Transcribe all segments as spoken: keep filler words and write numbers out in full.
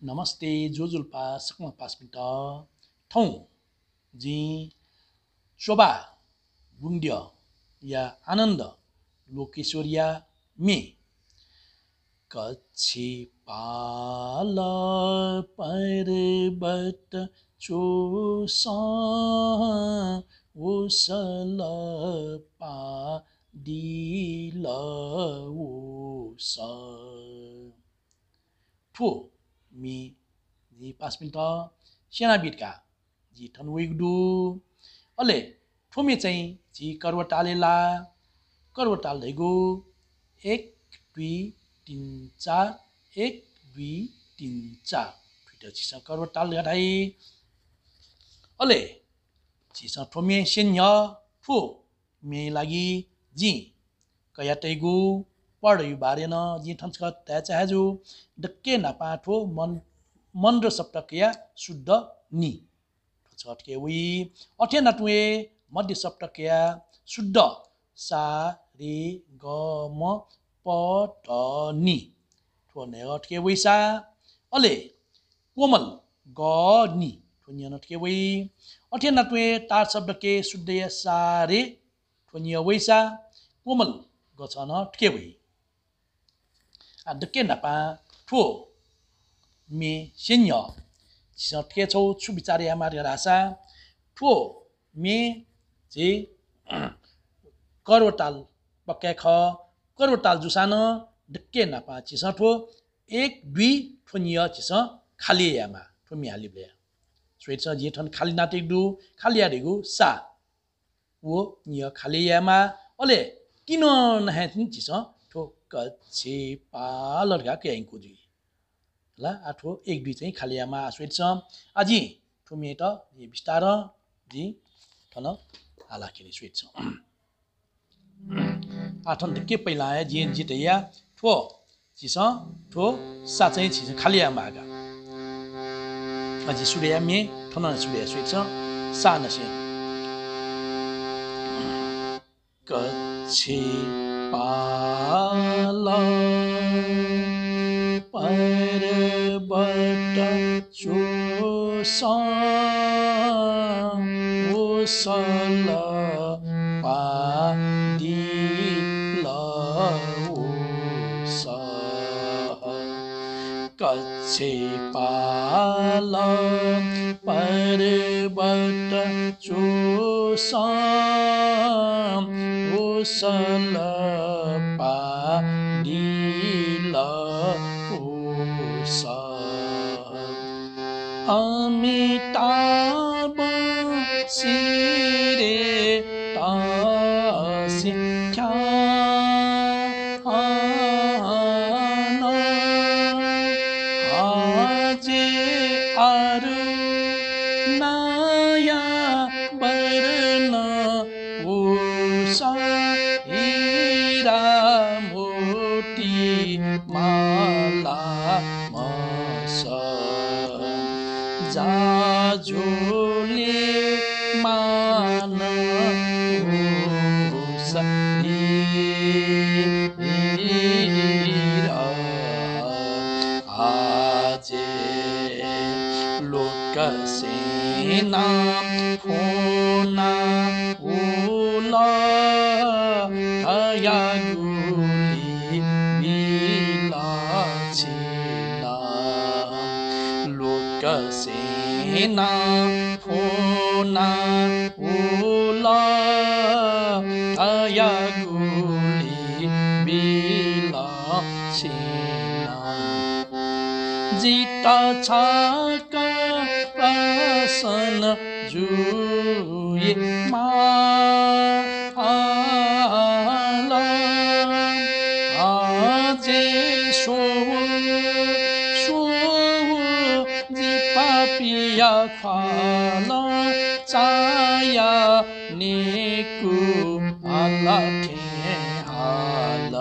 नमस्ते ज्वजलपा सकल पासापिन्त। थौं जिं च्वबा बुंगद्यःया आनन्द लोकेश्वरया म्ये। कच्छे पाल पर्वत च्वसं वसल पादिल वसः। थ्व म्ये जि पासापिन्त स्यनाबीत का जि थन वइगु दु। अले थ्व म्ये चाहिँ जि कर्वतालय् ला, कर्वताल धइगु एक दुई तीन चार, एक दुई तीन चार, थुइत झीसं कर्वताल धाइ। अले झीसं थ्व म्ये स्यने न्ह्यः थ्व म्येया लागि जिं कयातइगु पढःया बारे नं जिं थन छकः धाये चाहे जू। दक्के न्हापां थ्व मन-, मन्द्र सप्तकया शुद्ध नि। थ्व छकः थुके वइ। अथे याना तुं हे मध्य सप्तकया शुद्ध सा, रे, ग, म, प, ध, नि। थ्व न्हय्गः थुके वइसा, अले कोमल ग, नि, थ्व न्हय्गः थुके वइ। अथे याना तुं हे तार सप्तकय् शुद्धया सा, रे, थ्व न्हय्गः वइसा कोमल ग छ नं थुके वइ। आ, दक्के न्हापां थ्व म्ये स्यने न्ह्यः झीसं थुके छगू छु बिचाः यायेमाः धाःसा, थ्व म्ये झी कर्वताल पक्का खः। कर्वताल जूसां नं दक्के न्हापां झीसं थ्व एक दुई थ्व न्हय्गः झीसं खाली यायेमाः। थ्व म्ये हालीबलय् स्वयादिसँ, जिं थन खाली यानातयागु दु, खाली यायेगु सा। व न्हय्गः खाली यायेमाः। अले तिनि नं हे झीसं थ्व कच्छे पाल धकाः कयायंकूगु जुइ। ला, आ थ्व एक दुई चाहिँ खाली यायेमाः। आ स्वयादिसँ, आ जिं थ्व म्येत जिं बिस्तारं जिं थन हालाक्यने स्वयादिसँ। आ थन दक्के पहिलां हे जिं जितः या थ्व झीसं थ्व सा चाहिँ झीसं खाली यायेमाः का। आ, जि सुरु याये म्ये, थन सुरु याये स्वयादिसँ, सा नसें। कच्छे पाल पर्वत च्वसं वसल पादिल वसः। कच्छे पाल पर्वत च्वसं वसल पादिल वसः। अमिताभ सिरे तसि ख्यान अझै अरु नयाँ वर्ण उषा हिरा मोती माला मसः। जाजोले मान उषा हिरा आजे लोकसेना फोना उल धयागुली बिल छिना। लोकसेना फोना उल धयागुली बिल छिना। जितः छकः प्रसन्न जुइमाल। अझै स्वः, स्वः जि पापीया ख्वालं चाया नेकू हाल थें हाल।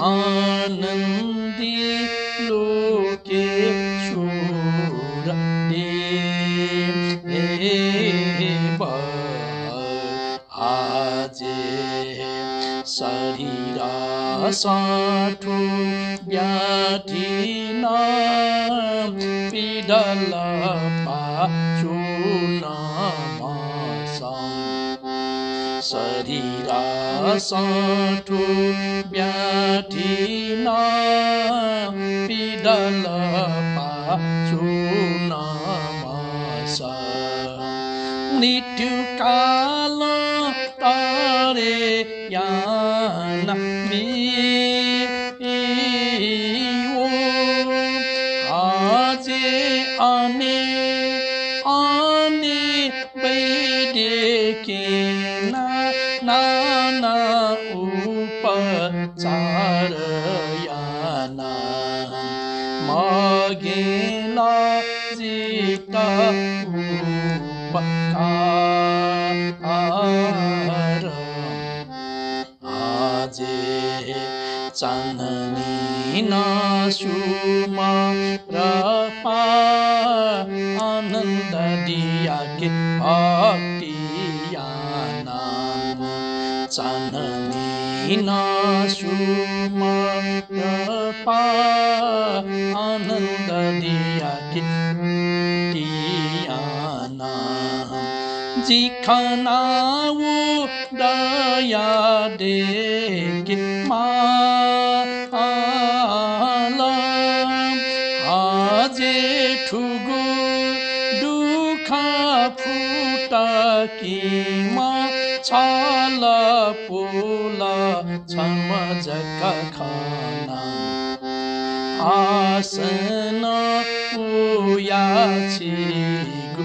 आनन्दी लोकेश्वर देव आजे शरीरसं थ्व व्याधि नं पिदल पाछु नमसं। शरीरसं थ्व व्याधि नं पिदल पाछु नमसं। मृत्युकालं तरे याना बी अझै अनेक अनेक वैद्यकिं नाना उपचार याना। मग्यं ला जित उपकार। अझै चान्हनिं नं सुमरपा आनन्द दियाके भक्ति याना। चान्हनिं नं सुमरपा आनन्द दियाके भक्ति याना। जि खना व दया देके माल। अझै थुगु दुःख फुतकिं छल पुल छम्ह जक खना। आसन उया छिगु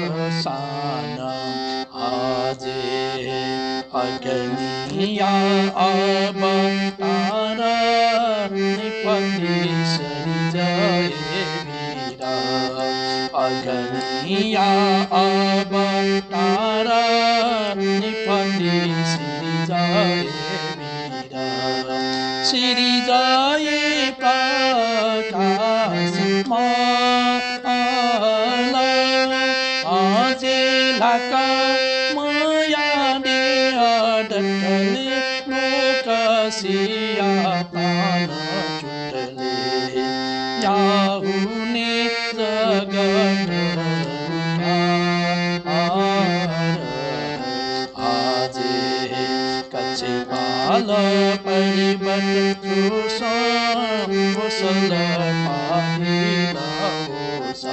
भसान। अझै अग्निया अवतार निपति सिरिजय् वीर। अग्निया अवतार निपति सिरिजय् वीर। सिरिजय् प्रकाशमान। अझै लाका मया देह दतले लोकसिया पान चुटले याहुने जगत उद्धार। अझै कच्छपाल पर्वत चूसं कोसल पादिल होस।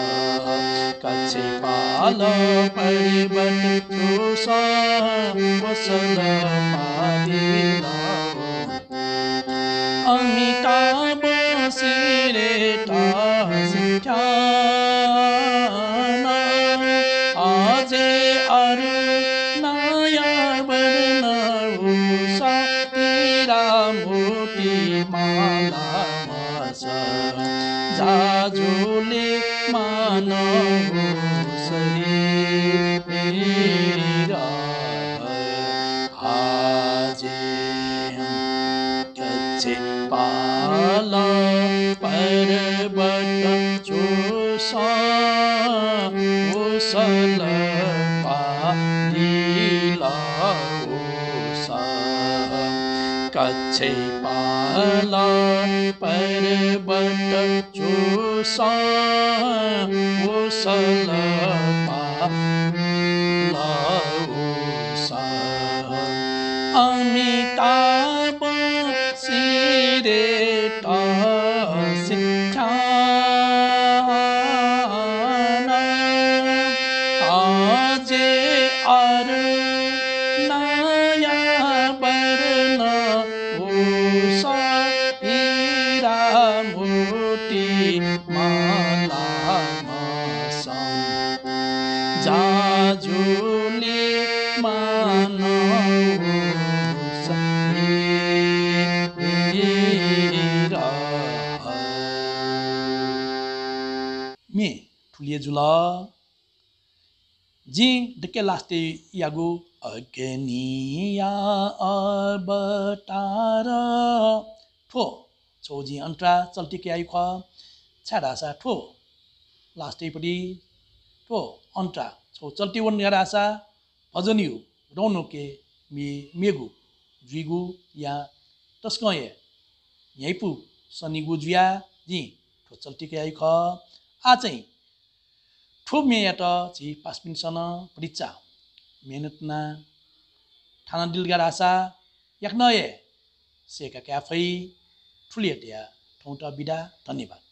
कच्छपाल पर्वत चूसं कोसल पादिल होस। अमिताभ सिरे तसि ख्यान। अझै अरु नयाँ वर्ण उस हीरा मोती माला मस। जाजुलि मान उस हीरा। अझै कच्छपाल पर्वत चूसं कोसल पादिल होस। कच्छपाल पर्वत चूसं कोसल पादिल होस। अमिताभ सिरे तसि ख्यान। अझै अरु नयाँ वर्ण उस हीरा मोती माला मस। जाजुलि मान उस हीरा। म्ये थुलि हे जुल। जिं दकलय् last-य् याःगु अग्निया अवतार थ्व छगू जिं अन्तरा चल्ति कयागु खः। छाय्धाःसा थ्व last-य् पति थ्व अन्तरा छगू चल्ति वन धाःसा भजनयु रौनकय् मे-, मेगु जुइगु या तसकं हे न्ह्याइपु सनिगु जुयाः जिं थ्व चलचित्र कयागु खः। आः चाहिँ थ्व म्येयात झी पासापिन्सं नं भतिचा मेहनत यानाः थानादिल धाःसा याकनं हे सय्का काये फइ। थुलि हे धयाः थौंकन्हय् बिदा। धन्यवाद।